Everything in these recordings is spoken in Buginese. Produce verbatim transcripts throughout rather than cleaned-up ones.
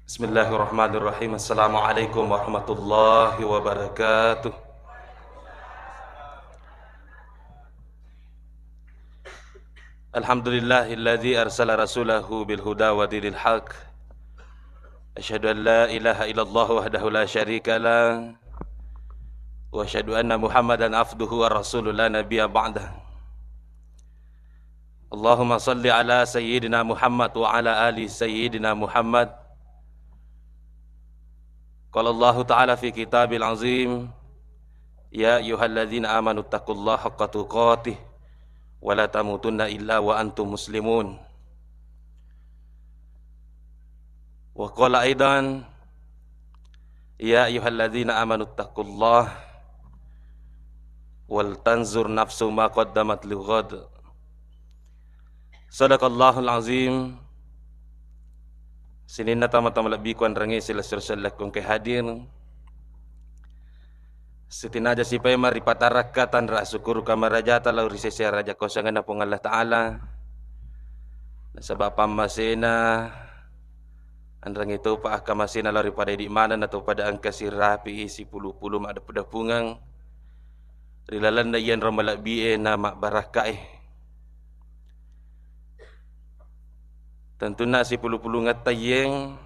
Bismillahirrahmanirrahim. Assalamualaikum warahmatullahi wabarakatuh. Alhamdulillahilladzi arsala rasulahu bil huda wa dinil haq. Asyhadu an la ilaha illallah wahdahu la syarika lah. Wa asyhadu anna Muhammadan abduhu wa rasuluh la nabiyya ba'dah. Allahumma salli ala sayyidina Muhammad wa ala ali sayyidina Muhammad. Qala Allahu ta'ala fi kitabil azim, "Ya ayyuhalladzina amanu taqullaha haqqa tuqatih wa la tamutunna illa wa antum muslimun." Wa qala aidan, "Ya ayyuhalladzina amanu taqullaha wal tanzur nafsu ma qaddamat lighad." Sadaqallahul azim. Sininna tama-tama lebbiku anrangnge silessureng sellekku engkae hadir. Sitinaja sipaimeng ripatarakka tanra asukuru kamarajata lao ri sese araja kosanganna Puang Allah Ta'ala. Nasaba pammasena anrangnge topa akkamasena lao ri pada idi maneng nato pada engka sirapi sipulu-pulu maddepu-depungeng ri lalenna iyanro malebbie na mabbarakkae. Tentunna sipulu-pulungetta iyeng,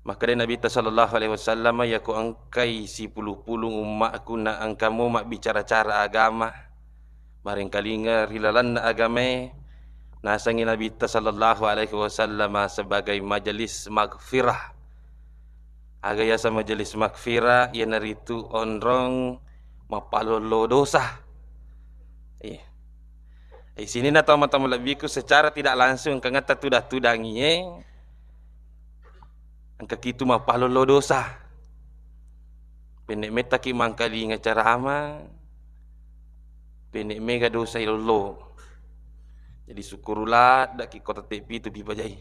makkeda Nabitta sallallahu alaihi wasallam, "Yako engkai sipulu-pulung ummakku na engkamo mabbicara-cara agama, marengkalinga ri lalenna agamae," nasengngi Nabitta sallallahu alaihi wasallam sebagai majelis magfirah. Aga yaseng majelis magfirah, iyanaritu onrong mappalollo dosa. Iya. Eh, sininna tau-tau malebbiku, secara tidak langsung engka ngetta tudang-tudangi, eh, engka kitu mappalollo dosa. Penne mettaki mangkalinga carama, penne mega dosa ilollo. Jadi sukkuru laddaki ko tette pitu pipajai.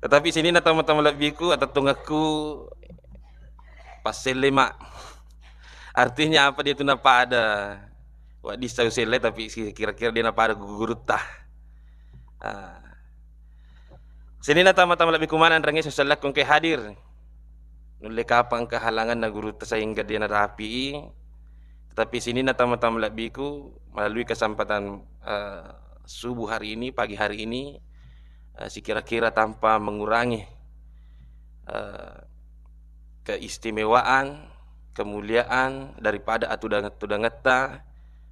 Tetapi sininna tau-tau malebbiku, atettongekku passelle ma. Artinya apa dia tu napada? Wa dissa uselle tapi si-, kira-kira dia napada gugurutta. Ah. Sininna tama-tama lebbiku maneng rangi sesellakku engke hadir. Nulle kapang kehalangan na gurutta sehingga dia narapi. Tetapi sininna tama-tama lebbiku melalui kesempatan, eh, subuh hari ini, pagi hari ini, eh, sikira-kira tanpa mengurangi, eh, keistimewaan, kemuliaan daripada atudang-tudangetta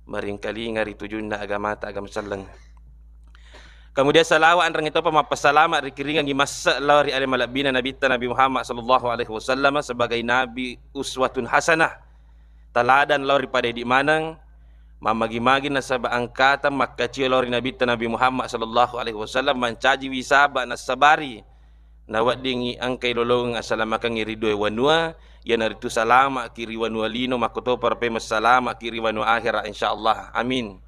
maringkalinga ri tujunna agamata agama selleng. Kemudian salawat anrangi topa mappasalama rikiringangi masse lao ri ale malebbina Nabitta Nabi Muhammad sallallahu alaihi wasallam sebagai nabi uswatun hasanah, taladan lao ri pada idi maneng, mammagi-magi nasaba angkata makkacio lao ri Nabitta Nabi Muhammad sallallahu alaihi wasallam, mancajiwi saba nassabari naweddingngi engkai lolongeng asalamakengngi ri dua wanua, iyanaritu salama'ki ri wanua lino, makkotoparo pemeng salama'ki ri wanua akhera, insyaallah. Amin.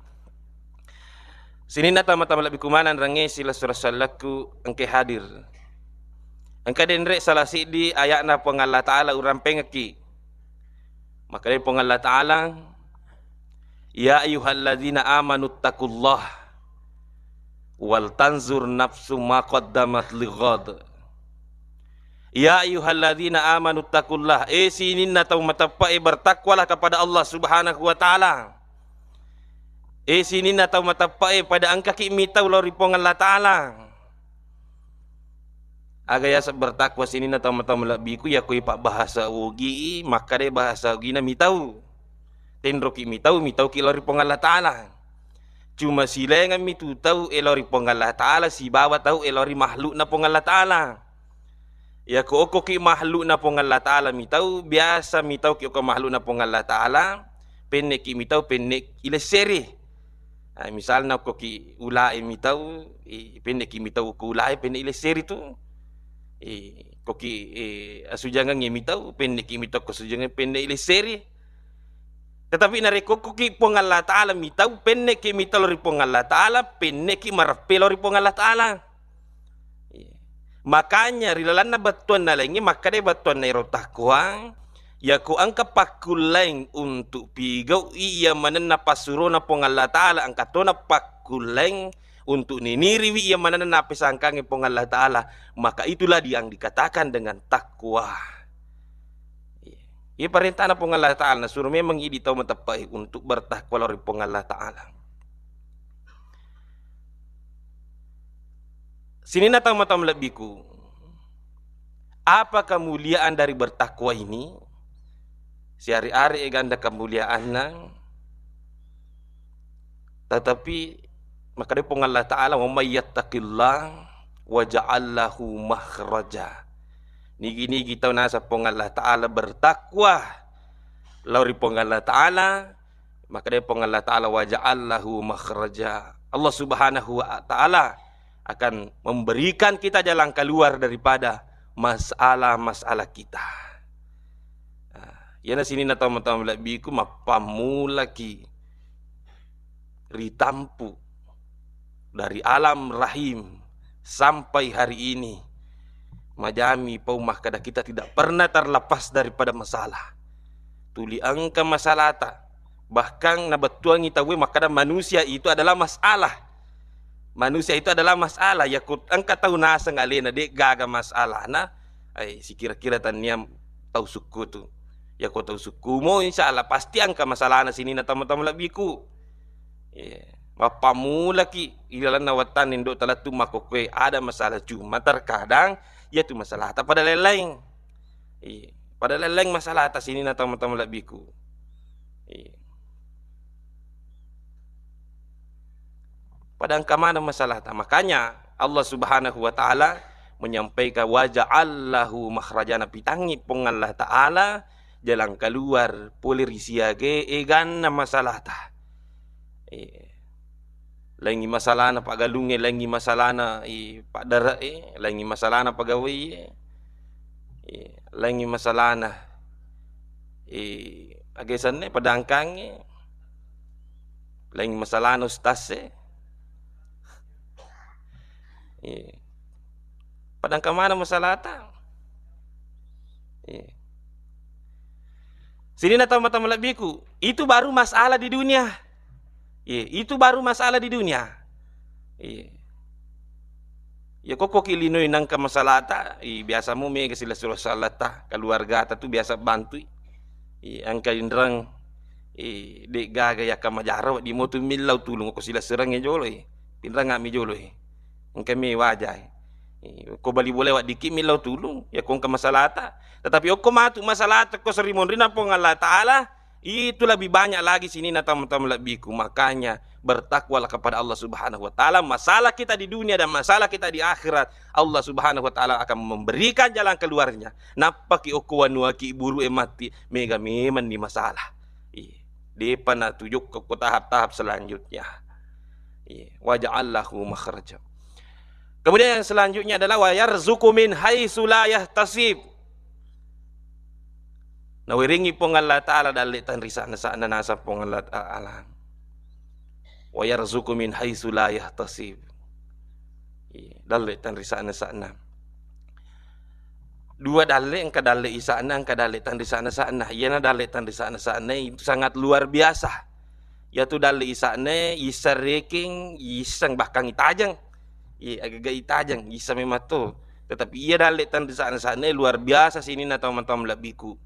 Sininna tama-tama lebbiku maneng rangi silessureng sellakku engke hadir. Engka denre salah siddi aya'na Puang Allah Ta'ala urampengekki. Makkedai Puang Allah Ta'ala, "Ya ayyuhalladzina amanu taqullaha wal tanzur nafsu ma qaddamat lighad." Ya ayyuhalladzina amanu taqullaha, eh sininna tau mateppe'e, bertakwalah kepada Allah Subhanahu wa Ta'ala. Eh sininna tau mateppe'e, pada engkaki mitau lao ri Puang Allah Ta'ala. Aga yaseng bertakwa sininna tau-tau malebbiku, yakko ipabbahasa Ogi i, makkeda bahasa Ogina mitau. Tenroki mitau, mitauki lao ri Puang Allah Ta'ala. Cuma silaingeng mi tu tau e lao ri Puang Allah Ta'ala sibawa tau e lao ri makhlukna Puang Allah Ta'ala. Yakko okkoki makhlukna Puang Allah Ta'ala mitau, biasa mitauki okko makhlukna Puang Allah Ta'ala, penneki mitau, penne ilesseri. Ah, misalna okkoki ulae mitau, i, penneki mitau okko ulae, penne ilesseri tu. I, koki, i, asujangengnge mitau, penneki mitau okko asujangengnge, penne ilesseri. Tetapi narekko okkoki Puang Allah Ta'ala mitau, penneki mitau lao ri Puang Allah Ta'ala, penneki mareppe lao ri Puang Allah Ta'ala. Iya. Makanya ri lalenna bettuanna laingnge, makkeda bettuanna ero takwa, yako engka pakkullaing untuk pigau'i iya manenna passurona Puang Allah Ta'ala, engka tona pakkullaing untuk niniriwi iya manenna napesangkangngi Puang Allah Ta'ala, maka itulah yang dikatakan dengan takwa. Iya. Iya parentana Puang Allah Ta'ala, nasuro memang idi tau mateppe'i untuk bertakwa lao ri Puang Allah Ta'ala. Sininna tau-tau malebbiku, apa kemuliaan dari bertakwa ini? Siari-ari eganda kemuliaanna, tetapi makkeda Puang Allah Ta'ala, "Wa may yattaqillah wa ja'al lahu makhraja." Nigi-nigi tau naseng Puang Allah Ta'ala bertakwa lao ri Puang Allah Ta'ala, makkeda Puang Allah Ta'ala, "Wa ja'al lahu makhraja." Allah Subhanahu wa Ta'ala akan memberikan kita jalan keluar daripada masalah-masalah kita. Nah, iyana sininna tau-tau malebbiku, mappammulaki ritampu dari alam rahim sampai hari ini, majami pau makkeda kita tidak pernah terlepas daripada masalah. Tuli engka masalahta, bahkan nabettuangi tauwe makkeda manusia itu adalah masalah. Manusia itu adalah masalah. Yakko engka tau naseng alena de gaga masalahna, ai, sikira-kira tannia tau sukku tu. Yakko tau sukkumo, insya Allah pasti engka masalahna sininna tau-tau malebbiku. Iya. Mappammulaki ilalenna wettanna indo talettu makkokkoe ada masalah, cuma terkadang iyatu masalahta pada lain-lain. Iya. Pada lain-lain masalahta sininna tau-tau malebbiku. Iya. Pada engka maneng masalahta. Makanya Allah Subhanahu wa Ta'ala menyampaikan, "Wa ja'al lahu makhraja." Napitangngi Puang Allah Ta'ala jalan keluar pole ri siaga eganna masalahta. Eh, laingi masalahna paggalungnge, laingi masalahna, eh, paddare'e, laingi masalahna pagawaiye, eh, laingi masalahna, eh, agesanne, padangkangnge, laingi masalahna ustasse. Eh, padangka maneng masalahta. Eh. Sininna tau-tau malebbiku, itu baru masalah di dunia. Iya, itu baru masalah di dunia. Iya. Iya, kokkoki linoi nengka masalahta, i, biasa mu mega silessureng salahta, keluargata tu biasa bantui. Iya, engka inreng, i, de gaga yakka majaro, di motu millau tulung ko silessurengnge jolo, i. Pinrengami jolo, i. Engka mi wajai. I, ko bali bola waddikki millau tulung, yakko engka masalahta. Tetapi okko matu masalahta ko seri monrina Puang Allah Ta'ala, itu lebih banyak lagi sininna tau-tau malebbiku. Makanya bertakwalah kepada Allah Subhanahu wa Ta'ala. Masalah kita di dunia dan masalah kita di akhirat, Allah Subhanahu wa Ta'ala akan memberikan jalan keluarnya. Nappaki okko wanuaki buru e matti, mega memang ni masalah. Iya. Depa natujukka ko tahap-tahap selanjutnya. Iya. Wa ja'al lahu makhraja. Kemudian yang selanjutnya adalah wa yarzuqu min haitsu la yahtasib. Nawerengngi Puang Allah Ta'ala dalle tanrisa-, nasa'na naseng Puang Allah Ta'ala. Wa yarzuqu min haitsu la yahtasib. Iya, dalle tanrisa-, nasa'na. Dua dalle, engka dalle isa'na, engka dalle tanrisa-, nasa'na. Iyana dalle tanrisa-, nasa'na itu sangat luar biasa. Iyatu dalle isa'na, isseng rekeng, isseng bahkan itajeng. Iya, agaga itajeng, isseng memang to. Tetapi iya dalle tanrisa-, nasa'na luar biasa sininna tau-tau malebbiku.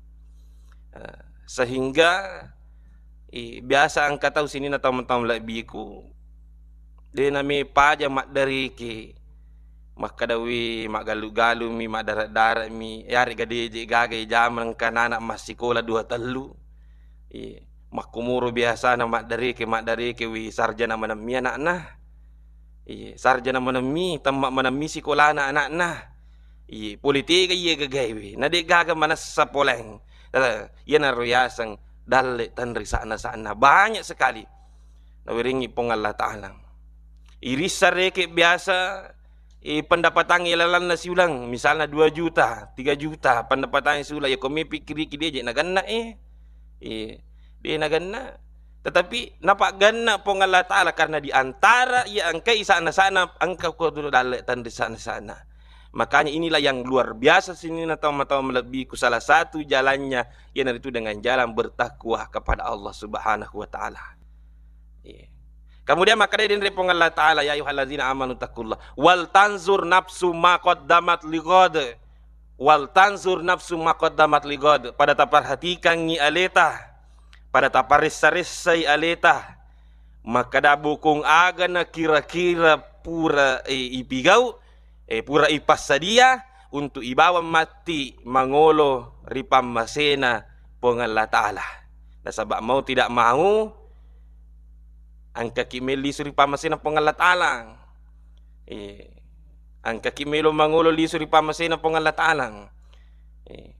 Eh, sehingga, eh, biasa engka tau sininna tau-tau malebbiku, de name paja maddareke. Makkadawi maggalu-galumi, maddare-daremi, yarega de je gaga jamang engka anak massikola dua tellu. Iya, makkumuro biasana maddareke, maddareke wi sarjana manemmi anakna. Iya, sarjana manemmi, temma manemmi sikolana anakna. Iya, pole tega iya gagaewe, na de gaga manessa poleng. Eh, iyanaro yaseng dalle tanrisa-, nasa'na. Banyak sekali nawerengngi Puang Allah Ta'ala. Irissa reke biasa, eh, pendapatangnge lalanna siuleng, misalna dua juta, tiga juta pendapatangnge siuleng, ya ko mi pikkiriki de je nagenna, eh. Eh, de nagenna. Tetapi napaggenna Puang Allah Ta'ala karena di antara iya engka isa'na-sa'na engka ko tu dalle tanrisa-, nasa'na. Makanya inilah yang luar biasa sininna tau-tau malebbiku, salah satu jalannya iyanaritu dengan jalan bertakwa kepada Allah Subhanahu wa Ta'ala. Iya. Kemudian makkeda denre Puang Allah Ta'ala, "Ya ayyuhalladzina amanu taqullaha wal tanzur nafsu ma qaddamat lighad." Wal tanzur nafsu ma qaddamat lighad. Pada taperhatikangngi aleta, pada taparessa-ressai aleta, makkeda bokong agana kira-kira pura, eh, ipigau, eh, pura ipassadia untuk ibawang matti mangolo ri pammasena Puang Allah Ta'ala. Nasaba mau tidak mau, engkaki melli lisu ri pammasena Puang Allah Ta'ala. Eh, engkaki melo mangolo lisu ri pammasena Puang Allah Ta'ala. Eh,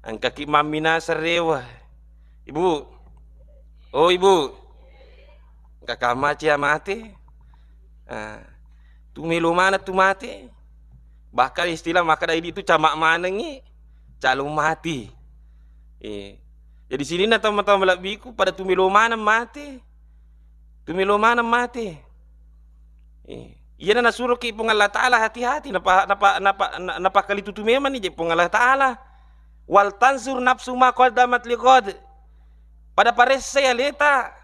engkaki mamminasa rewa. Ibu, oh Ibu, engka kamacia mate. Ah, tu melo mana tu mate. Bahkan istilah makkeda idi tu camak manengngi, calung mati. Eh, jadi sininna tau-tau malebbiku pada tu melo maneng mate. Tu melo maneng mate. Eh, iyana nasuroki Puang Allah Ta'ala hati-hati, napa-, napa-, napa-, na-, napakalitutu memanni je Puang Allah Ta'ala. Wal tanzur nafsu ma qaddamat lighad. Pada paressai aleta.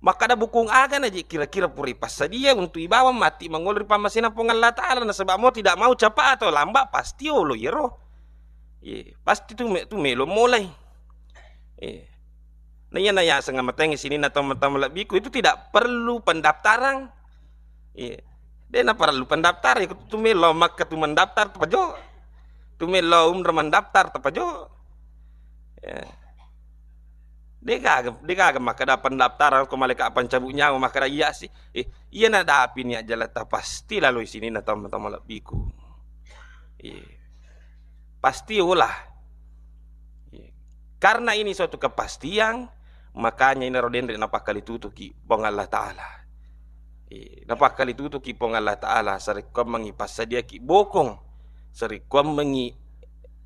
Makkeda bokong agana je kira-kira pura ipassadia untuk ibawang matti mangolo ri pammasena Puang Allah Ta'ala, nasaba mau tidak mau, cepat atau lambat, pasti olo iyaro. Ye, pasti tu me-, tu melo molai. Eh. Nah, iya, nah, yaseng amatengngi sininna tau-tau malebbiku itu tidak perlu pendaftaran. Iya. De' naparellu pendaftar, ya, tu melo Makkah tu mendaftar, tapajo. Tu melo umrah mendaftar, tapajo. Ya. De' gaga, de' gaga makkeda pendaftaran ko maleka pancabut nyawa, makkeda iya si. Eh, iya nadapi niat jalata pasti laloi sininna tau-tau malebbiku. Iya. Pasti olah. Karena ini suatu kepastian, makanya inaro denre napakkalitutuki Puang Allah Ta'ala. Eh, napakkalitutuki Puang Allah Ta'ala, sarekkuammengngi passadiaki bokong, sarekkuammengngi,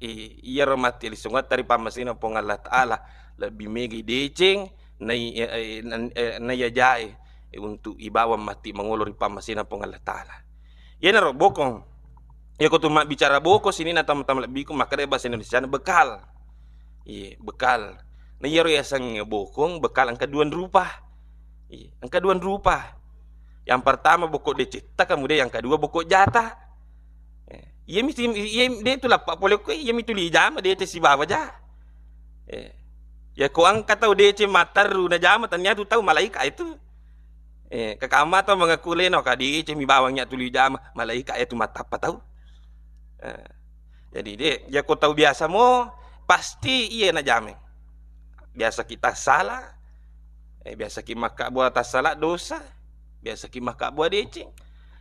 eh, iyaro matti lisungetta ri pammasena Puang Allah Ta'ala, lebbi megai deceng, nai-, eh, eh, nan-, eh, naiya jae, eh, untuk ibawang matti mangolo ri pammasena Puang Allah Ta'ala. Iyanaro bokong. Iyako tu mabbicara bokong sininna tau-tau malebbiku, makkeda bahasa Indonesiana bekal. Iya, bekal. Nah, iyaro yasengnge bokong, bekal engka duan rupa. Iya, engka duan rupa. Yang pertama bokong decetta, kemudian yang kedua bokong jata. Eh, iya misi, iya, de' tu lappa pole ko, iya mi tuli jama deceng sibawa ja. Eh, ya ko engka tau deceng matteru najama, tania tu tau malaika itu. Eh, kakamma tau mengaku leno ka deceng mi bawang ya tuli jama, malaika itu mattappa tau. Eh, jadi de', ya ko tau biasa mo, pasti iya najama. Biasa kita salah, eh, biasa ki makkabua tassala dosa, biasa ki makkabua deceng.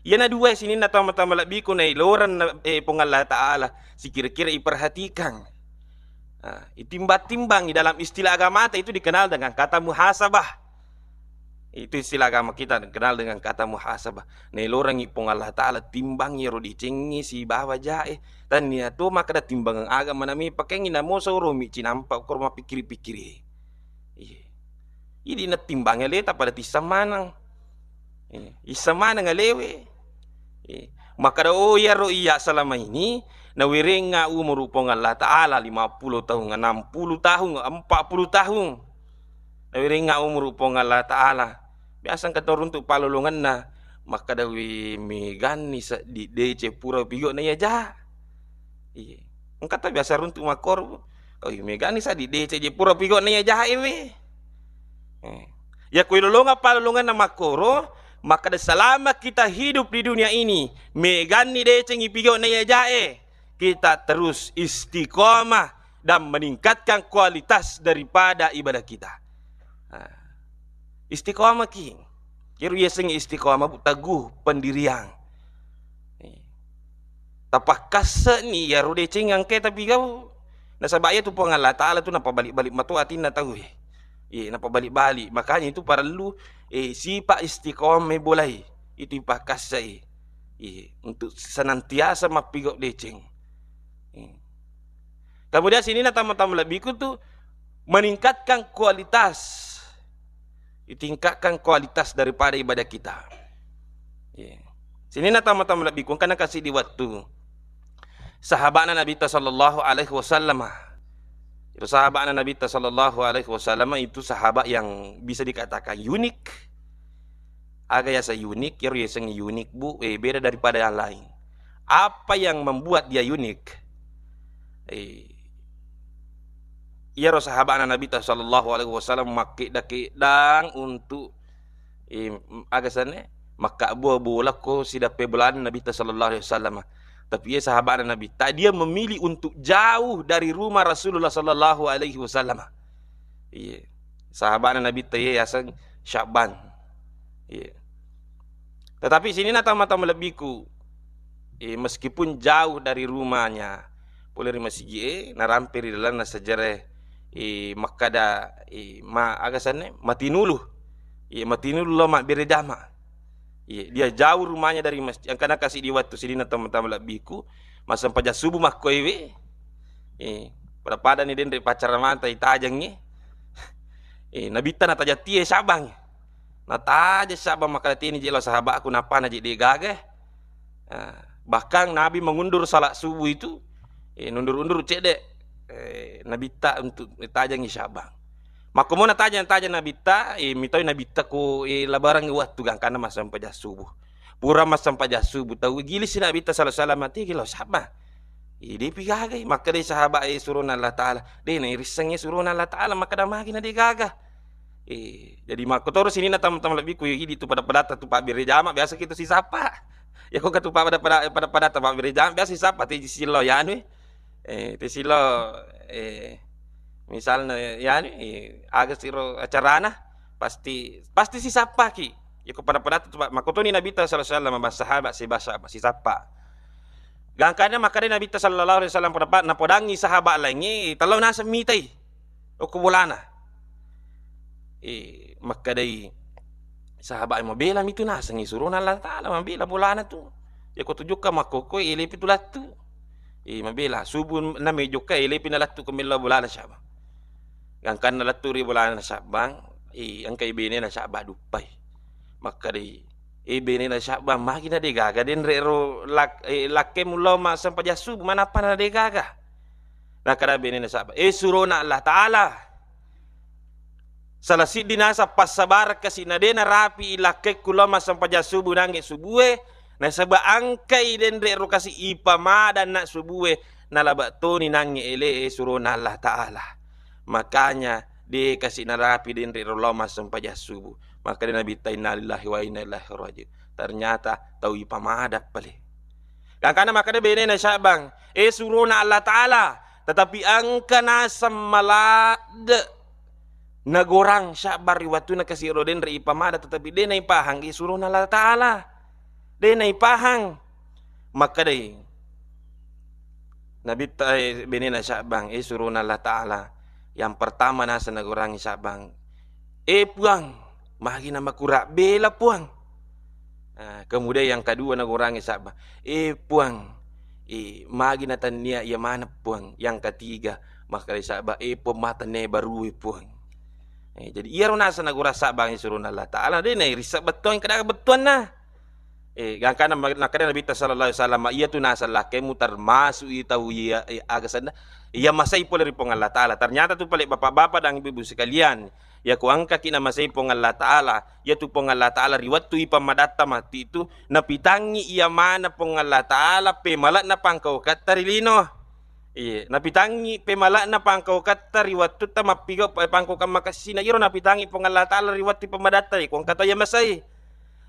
Iyana dua sininna tau-tau malebbiku nailoreng na, eh, Puang Allah Ta'ala, sikira-kira iperhatikan. Ah, itimbang-timbangi, dalam istilah agamata itu dikenal dengan kata muhasabah. Itu istilah agama kita dikenal dengan kata muhasabah. Nailorengngi Puang Allah Ta'ala timbangngi ro decengnge sibawa jae. Tania to makkeda timbangeng aga manami pakengngi namo sauro mi cinampa ko mappikkiri-pikkiri. Iya. Idi nattimbangngi aleta pada tisseng maneng. Eh, isseng maneng alewe. Eh, makkeda, "Oh, iyaro iya selama ini nawerengnga umuru Puang Allah Ta'ala lima puluh tahun, enam puluh tahun, empat puluh tahun. Nawerengnga umuru Puang Allah Ta'ala." Biasa engka tau runtu palolongenna, makkeda, "Wi, meganni seddi deceng pura pigo na iya ja." Iya. Engka tau biasa runtu makkoro, "Oh, iya, meganni seddi deceng je pura pigo na iya jae we." Eh. Ya ko ilolongeng palolongenna makkoro, makkeda selama kita hidup di dunia ini, meganni deceng ipigo na iya jae, kita terus istiqomah dan meningkatkan kualitas daripada ibadah kita. Nah, istiqomah ki. Iyaro yasengnge istiqomah, Bu, teguh pendirian. Eh. Tapakkasse'ni iyaro deceng engkae tapigau. Nasaba iyatu Puang Allah Ta'ala tu napabalik-balik mato atinna tau e. Iya, napabalik-balik. Makanya itu parellu, eh, sifat istiqomah bolai. Itu ipakkassai. Iya, untuk senantiasa mappigau deceng. Iya. Kemudian sininna tau-tau malebbiku tu meningkatkan kualitas. Ditingkatkan kualitas daripada ibadah kita. Iya. Sininna tau-tau malebbiku, engka nakasi di wettu sahaba'na Nabitta sallallahu alaihi wasallam. Itu sahaba'na Nabitta sallallahu alaihi wasallam itu sahabat yang bisa dikatakan unik. Aga yaseng unik, iyaro yasengnge unik, Bu, eh, beda daripada yang lain. Apa yang membuat dia unik? Eh, iyaro sahabana Nabitta sallallahu alaihi wasallam makkedda-keddang untuk, eh, aga senna, makkabbola-bola ko sidappe bolana Nabitta sallallahu alaihi wasallam. Tapi iya sahabana Nabitta, dia memilih untuk jauh dari rumah Rasulullah sallallahu alaihi wasallam. Iya. Sahabana Nabitta iya yaseng Sya'ban. Iya. Tetapi sininna tau-tau malebbiku, eh, meskipun jauh dari rumahnya, pole ri masigi'e, narampe ri lalenna sejere, eh, makkada, eh, ma-, aga senna, matinulu. Iya, matinulu lao mabbere jama. Iya, dia jauh rumahnya dari masjid. Engkana kasi di wettu sininna tau-tau malebbiku, massempajang subuh makkoewe. Eh, pada-pada ni denre paccaramata itajengngi. Eh, Nabitta natajang tie Sya'ban. Natajeng Sya'ban makkeda, "Teni je lao sahabakku, napana je de gaga." Ah, bahkan Nabi mengundur salat subuh itu, eh, nundur-undur cedde, eh, Nabitta untuk tajengngi Sya'ban. Makkomo natajeng-tajeng Nabitta, eh, mitoi Nabitta ko, eh, labarangngi wettu gangkanna massempajang subuh. Pura massempajang subuh, tau gilisi Nabitta sallallahu alaihi wasallam, "Tegi lao Sya'ban." Eh, depi gagai, makkedai sahabat, eh, surona Allah Ta'ala. De nairissengngi surona Allah Ta'ala, makkeda magi na de gaga. Eh, jadi makkotoro sininna tau-tau malebbiku, idi tu pada-padatta tu pabbere jama, biasa kita sisappa. Ya, ko engka tu pada-pada, pada-padatta pabbere jama, biasa sisappa, te silao yanu, eh, te silao, eh, misalna yanu, eh, aga siro acarana, pasti, pasti sisappaki. Ya, ko pada-padatta tu pa-, makkotoni Nabitta sallallahu alaihi wasallam, ba sahabat, si ba sahabat, sisappa. Gangkanna makkeda Nabitta sallallahu alaihi wasallam, pada-, napodangngi sahabat laingnge, tellau naseng mitai. Okko bolana. Eh, makkedai sahabat, "Mabela mitu naseng surona Allah Ta'ala, mabela bolana tu. Yako tu jokka makkokko, elepi tu lattu." Eh, mabela, subuh name jokka, elepi na lattu ko mello bolana Sya'ban. Gangkanna lattu ri bolana Sya'ban, eh, engkai benena Sya'ban duppai. Makkedai, "Eh, benena Sya'ban, magi na de gaga denre ro lak-, eh, lakkemu lao massempajang subuh, manappa na de gaga?" Nakkeda benena Sya'ban, "Eh, surona Allah Ta'ala, sala siddi naseng passabareng kasi na de narapi lakkekku lao massempajang subuh nangnge subuhe, nasaba engkai denre ro kasi ipamadanna subuhe, nalaba toni nangnge ele e surona Allah Ta'ala. Makanya de kasi narapi denre ro lao massempajang subuh." Makkeda Nabitta, "Innalillahi wa inna ilaihi raji'un." Ternyata tau ipamadang pale. Gangkanna makkeda benena Sya'ban, "Eh, surona Allah Ta'ala, tetapi engka naseng maladde nagorang Sya'ban ri wettunna kasi ro denre ipamada, tetapi de naipahang, eh, surona Allah Ta'ala. De naipahang." Makkedai Nabitta, eh, benena Sya'ban, "Eh, surona Allah Ta'ala, yang pertama naseng nagorangi Sya'ban, 'Eh, Puang, magi na makurang bela, Puang.'" Ah, kemudian yang kedua nagorangi Sya'ban, "Eh, Puang, eh, magi na tennia iya maneng, Puang?" Yang ketiga, makkeda Sya'ban, "Eh, Puang, ma tennia barue, Puang." Eh, jadi iyaro naseng nagorang Sya'ban surona Allah Ta'ala, de nairissa bettuang, kada bettuanna. Eh, gangkanna ma-, nakkeda Nabitta sallallahu alaihi wasallam, "Iyatu naseng lakkemu termasuk i tau iya, eh, aga senna, iya masai pole ri Puang Allah Ta'ala." Ternyata tu pale bapak-bapak dan ibu-ibu sekalian, yako engkaki namasei Puang Allah Ta'ala, iyatu Puang Allah Ta'ala ri wettu ipamadatta matti tu, napitangngi iya maneng Puang Allah Ta'ala pemale'na pangkauketta ri lino. Iya, napitangngi pemale'na pangkauketta ri wettutta mappigau pa-, pangkaukang makessina. Iyaro napitangngi Puang Allah Ta'ala ri wettu ipamadatta, iko engka to iya masai.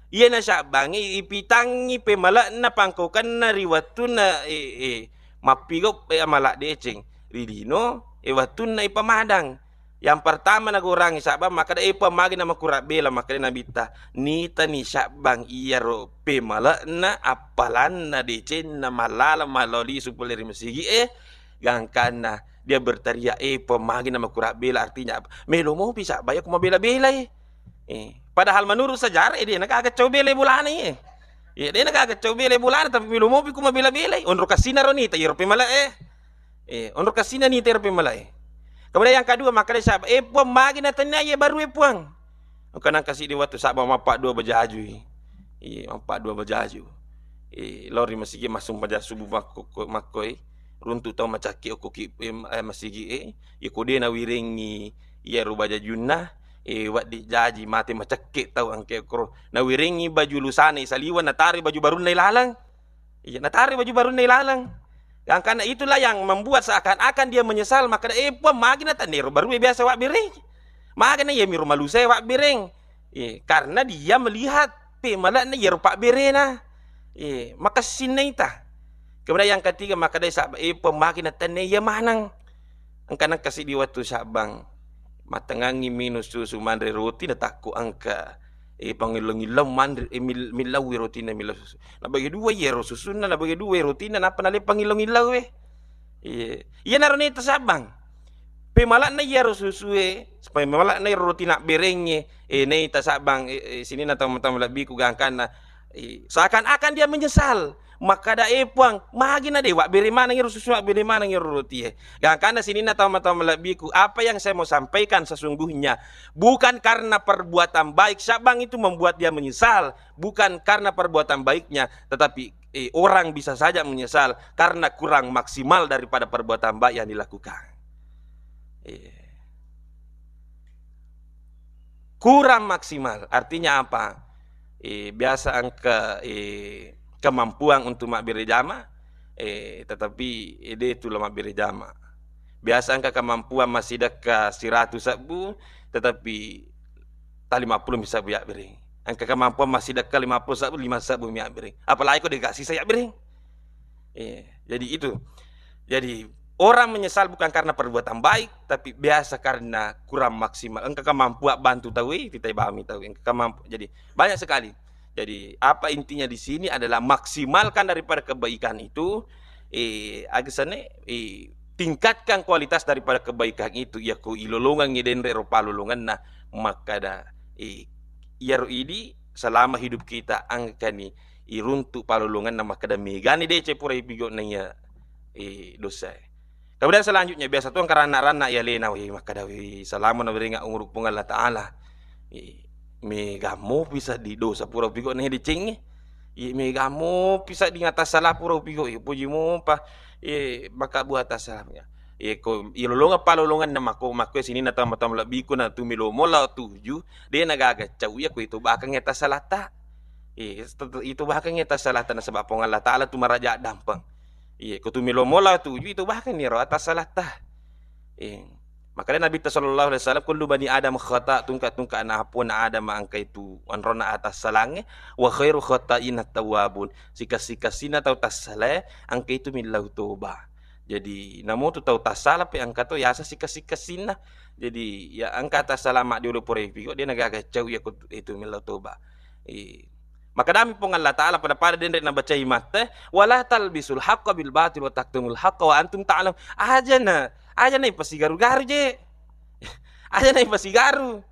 Iyana Sya'bangnge ipitangngi pemale'na pangkaukenna ri wettunna, eh, eh, mappigau, eh, amala deceng ri lino, eh, wettunna ipamadang. Yang pertama nagorangi Sya'bang, makkeda, "Eh, Puang, magi na makurang bela?" Makkeda Nabitta, "Nitani Sya'bang iyaro pemale'na, appalanna, decenna, mallaleng, malao lisu pole ri masigi'e, gangkanna dia berteriak, 'Eh, Puang, magi na makurang bela?'" Artinya apa? Melo mopi Sya'bang iya ko mabela-belai. Eh, padahal menurut sejarah, eh, de na gaga cau bela bolana, eh. Eh, de na gaga cau bela bolana, tapi melo mopi ko mabela-belai. Onro kassina ro nita iyaro pemale'e. Eh, onro kassina nita iyaro pemale'e. Kemudian yang kedua, makkeda Sya'bang, "Eh, Puang, magi na tennia iya barue, Puang?" Engka nangka siddi wettu Sya'bang mappaddua bajajui. Iya, mappaddua bajaju. Eh, lao ri masigi massumpajang subuh makko-, ko-, makkoi. Runtu tau macakki okko ki, eh, masigi'e. Iko de nawirengngi iyaro bajajunna, eh, wedding jaji mate macekke tau engka koro. Nawirengngi baju lusana saliweng, nataro baju barunna ilaleng. Iya, nataro baju barunna ilaleng. Gangkanna itulah yang membuat seakan-akan dia menyesal, makkeda, "Eh, Puang, magi na tennero barue biasa wabbereng? Magi na iyamiro malusae wabbereng?" Iya, karena dia melihat pemale'na iyaro pabberena. Iya, makessinna ita. Kemudian yang ketiga, makkedai saba, "Eh, Puang, magi na tenne iya maneng?" Engka nengka siddi wettu Sabbang, mattengngangngi minung susu, manre roti, natakku engka, eh, pangillau-ngillau manre, eh, mil-, millauwi rotinna, millau susu. Nabage dua iyaro susunna, nabage dua rotinna, nappa nale pangillau-ngillau, eh. Iya. Iyanaro naita Sabbang. Pemale'na iyaro susue, pemale'na iyaro roti nabberengnge, eh, naita Sabbang, eh, eh, sininna tau-tau malebbiku gangkanna, eh, seakan-akan dia menyesal. Makkeda, "Eh, Puang, magi na de wabbere maneng iyaro susu, wabbere maneng iyaro rotie?" Gangkanna sininna tau-tau malebbiku, apa yang saya mau sampaikan sesungguhnya bukan karena perbuatan baik Sabbang itu membuat dia menyesal, bukan karena perbuatan baiknya, tetapi, eh, orang bisa saja menyesal karena kurang maksimal daripada perbuatan baik yang dilakukan. Eh. Kurang maksimal, artinya apa? Eh, biasa engka, eh, kemampuan untuk mabbere jama, eh, tetapi, eh, de tu la mabbere jama. Biasa engka kemampuan massidekka siratu sebbu, tetapi ta lima puluh mi sebbu yabbereng. Engka kemampuan massidekka lima puluh sebbu, lima sebbu mi yabbereng. Apalagi ko de gaga sisa yabbereng. Iya, jadi itu. Jadi, orang menyesal bukan karena perbuatan baik, tapi biasa karena kurang maksimal. Engka kemampuan bantu tau, eh, titai bami tau, engka kemampu-, jadi, banyak sekali. Jadi, apa intinya di sini adalah maksimalkan daripada kebaikan itu, eh, aga senna, eh, tingkatkan kualitas daripada kebaikan itu. Iya ko ilolongengngi denre ro palolongenna, makkeda, eh, iyaro idi selama hidup kita engkani iruntu palolongenna, makkeda megani deceng pura ipigo na iya, eh, dosae. Kemudian selanjutnya, biasa tu engka ranna-ranna iya alena, weh, makkeda, "Weh, selama naberengnga umur Puang Allah Ta'ala, eh, mega mopi seddi dosa pura upigo na iya decengnge. Eh, mega mopi seddi atasala pura upigo, eh, poji mopa, eh, makkabbu atasala." Iya ko ilolongeng palolongenna makko, makko sininna tau-tau malebbiku na tu melo mola tuju, de na gaga cau iya ko itu bakeng atasalatta. Eh, itu bakeng atasalatta nasaba Puang Allah Ta'ala tu maraja dampeng. Iya, ko tu melo mola tuju itu bahkan niro atasalatta. Eh, makanya Nabi sallallahu alaihi wasallam, "Kullu bani Adam khata," tungka-tungka anak puana Adam engka itu anrona atassalangnge, "wa khairu khata'ina tawwabun." Sika-sikasina tau tassalae engka itu millau toba. Jadi, namo tu tau tassala pe engka to yasa sika-sikasinna. Jadi, ya engka tassala maddiolo pura ipigo, de na gaga cau iya ko itu millau toba. Eh, Makkedami Puang Allah Ta'ala pada-pada denre nabacai matte, "Wala talbisul haqqa bil batil wa taktumul haqqa wa antum ta'lam." Aja na, aja na ipasigaru-garu je. Aja na ipasigaru.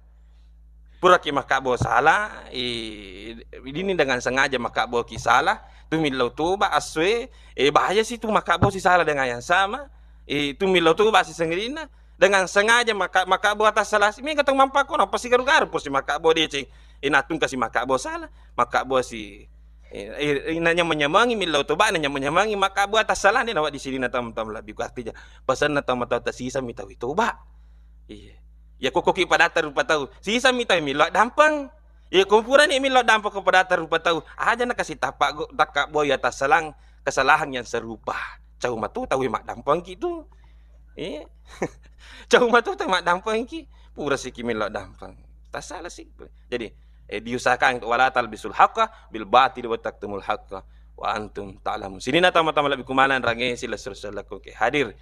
Puraki makkabbo sala, i, ini dengan sengaja makkabbo ki sala, tu millau toba assoe, eh, bahaya si tu makkabbo si sala dengan yang sama, eh, tu millau toba si sengerina, dengan sengaja maka, makkabbo atassalasi, mega tau mappakko, nappa sigaru-garu, posi makkabbo deceng, eh, natungka si makkabbo sala, makkabbo si, eh, eh, eh, nanyameng-nyamengi millau toba, nanyameng-nyamengi makkabbo atassalani, nawa di sini na tam-, tam lebih artinya, pasanna tau matau tasisa mi tau toba. Iya. Ya koko ki padatta rupa tau, sisa mi tau millau dampeng. Iya, ko purani millau dampeng ko padatta rupa tau, aja na kasi tappa go, takka boya tassalang kesalahan yang serupa. Cau matu tau maddampeng ki tu. Iya. Cau matu tau maddampeng ki. Pura siki millau dampeng. Tassala si. Jadi, eh, diusahakan wala talbisul haqqa bil batil wa taktumul haqqa wa antum ta'lamun. Sininna tama-tama lebih kumanan range sila sila ke hadir.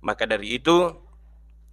Maka dari itu,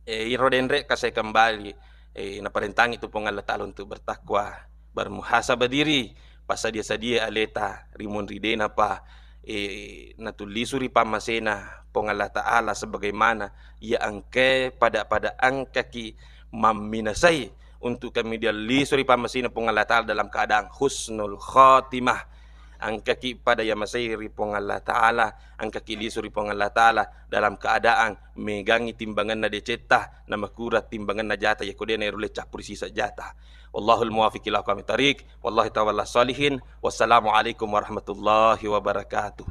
eh, iro denre kasai kembali, eh, naparentangi tu Puang Allah Ta'ala untuk bertakwa, bermuhasabah diri, passadia-sadia aleta, rimunri denapa, eh, natullisu ri pammasena Puang Allah Ta'ala sebagaimana ia engke pada-pada engkaki mamminasai untuk kemudian lisu ri pammasena Puang Allah Ta'ala dalam keadaan husnul khatimah. Engkaki pada yamasai ri Puang Allah Ta'ala, engkaki lisu ri Puang Allah Ta'ala dalam keadaan megangi timbanganna decetta, namakura timbanganna jata, yako dena irulle cappuri sisa jata. Wallahul muwaffiq ila aqwamit thariq, wallahi tawalla sholihin. Wassalamualaikum warahmatullahi wabarakatuh.